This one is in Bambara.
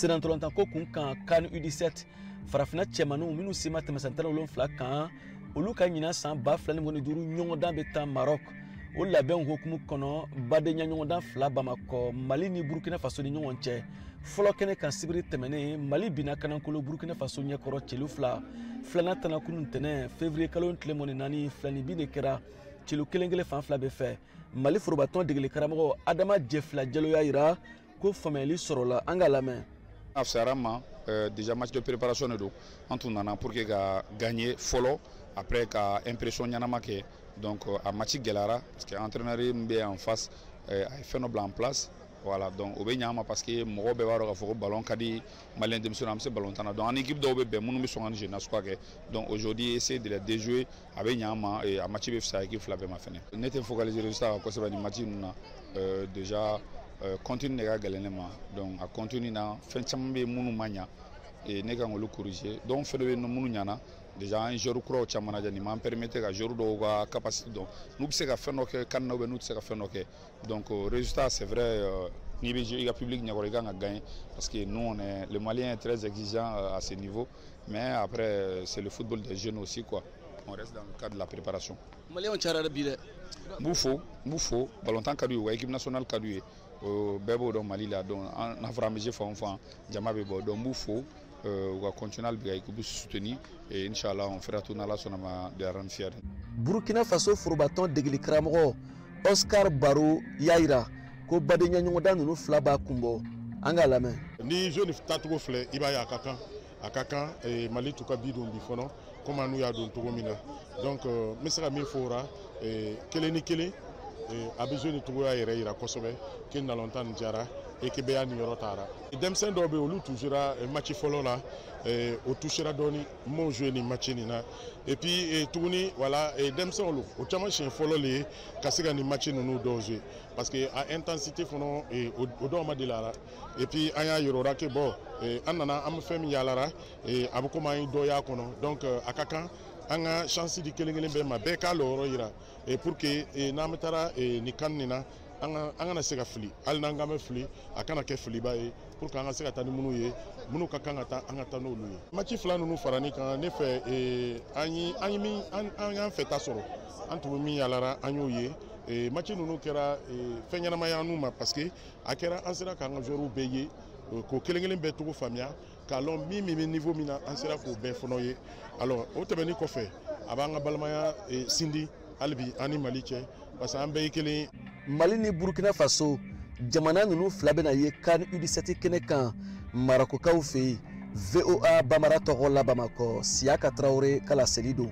Senatɔlɔntanko kun kan, CAN U17, farafinna cɛmaninw minnu si ma tɛmɛ san 17 kan, olu ka ɲinan san 2025 ɲɔgɔndan bɛ taa Maroc. O labɛnw hukumu kɔnɔ, badenya ɲɔgɔndan fila Bamakɔ, Mali ni Burukina Faso ni ɲɔgɔn cɛ. Fɔlɔ kɛnɛ kan sibiri tɛmɛnen, Mali binna kanankolo Burukina Faso ɲɛkɔrɔ celu 2. Filanan tana kunun tɛnɛ, février kalo tile 24, 2 ni bi de kɛra celu kelen kelen fan fila bɛɛ fɛ. Mali forobatɔn degeli karamɔgɔ Adama Jɛfila Jalo y'a yira ko faamuyali sɔrɔla. An k'a lamɛn. A fisayara ma. Déjà, match de préparation de don. An tun nana pour que ka gagner fɔlɔ, après ka impression ɲɛnama kɛ. Donc a match gɛlɛyara parce que entraîneur min bɛ en face, a ye fɛn dɔ bila en place. Voilà, donc o bɛ ɲɛ an ma parce que mɔgɔw bɛɛ b'a dɔn k'a fɔ ko ballon ka di malien denmisɛnninw, an bɛ se ballon tan na. Donc an équipe dɔw bɛ bɛn minnu bɛ sɔn ka ni jeu nasuguya kɛ. Donc aujourd'hui, essayer de les déjouer, a bɛ ɲɛ an ma et a match bɛ fisaya équipe fila bɛɛ ma fɛnɛ. Ne tɛ focaliser résultat kan kosɛbɛ nin match ninnu na. Déjà, contenu de ka gɛlɛn ne ma. Donc a contenu na, fɛn caman bɛ yen minnu ma ɲa et ne kan k'olu corriger. Donc fɛn dɔ bɛ yen minnu ɲana, déjà an ye joueur kuraw caman lajɛ. Nin m'an permettre ka joueur dɔw ka capacité dɔn, n'u bɛ se ka fɛn dɔ kɛ kan na ou bien n'u tɛ se ka fɛn dɔ kɛ. Donc résultat, c'est vrai, n'i bɛ jouer i ka public ɲɛkɔrɔ, i kan ka gagner parce que nous, on est le Malien est très exigeant à ce niveau. Mais après, c'est le football des jeunes aussi, quoi. On reste dans le cadre de la préparation. Maliyɛnw cayara bi dɛ. N b'u fo, n b'u fo. Balontan ka d'u ye, u ka équipe nationale ka d'u ye, bɛɛ b'o dɔn Mali la. Donc n'a fɔra an bɛ jouer fan o fan, jama bɛ bɔ. Donc n b'u fo, u ka continuer hali bi ka équipe soutenir et inchallah, on fera tout, n'Ala sɔnna ma, de la rendre fier. Burkina Faso forobatɔn degeli karamɔgɔ Oscar Baro y'a yira ko badenya ɲɔgɔndan ninnu fila b'a kun bɔ. An k'a lamɛn. Ni jeune tacogo filɛ, i b'a ye a ka kan, a ka kan Mali t'u ka bi don bi fɔlɔ komi an n'u y'a don cogo min na. Donc n bɛ se ka min fɔ o la, 1 ni 1, a bɛ jeune cogoya yɛrɛ yira kosɛbɛ ke nalontan nin diyara équipe ya niyɔrɔ taara. Denmisɛn dɔw bɛ yen, olu touchera match fɔlɔ la, o touchera dɔɔni, m'o joué nin match nin na. Et puis tuguni, voilà, denmisɛnw o caman siɲɛ fɔlɔ le ye ka se ka nin match ninnu dɔw jouer parce que a intensité fana, o dɔw ma deli a la. Et puis an y'a yira o la ke bon, an nana, an bɛ fɛn min yaalara, a bɛ komi an ye dɔ y'a kɔnɔ. Donc a ka kan an ka chance di kelen kelen bɛɛ ma, bɛɛ k'a lɔyɔrɔ yira pour que n'an bɛ taara nin kan nin na, an kana se ka fili. Hali n'an k'an bɛ fili, a kana kɛ filiba ye pour que an ka se ka taa ni minnu ye, minnu ka kan ka taa, an ka taa n'olu ye. Match fila ninnu farani kan, ne fɛ, an ye an ye min an y'an fɛ ta sɔrɔ, an tun bɛ min yaalara, an y'o ye. Match ninnu kɛra fɛn ɲɛnamaya n'u ma parce que a kɛra an sera k'an ka joueurs bɛɛ ye, k'o kelen kelen bɛɛ cogo faamuya, k'a lɔn min min bɛ niveau min na, an sera k'o bɛɛ fana ye. Alors o tɛmɛnen kɔfɛ, a b'an ka balimaya sindi hali bi an ni Mali cɛ parce que an bɛɛ ye kelen ye. Mali ni Burkina Faso jamana ninnu fila bɛna ye CAN U17 kɛnɛ kan Marakokaw fɛ yen. VOA Bamara tɔgɔ la, Bamakɔ, Siyaka Tarawele ka laseli don.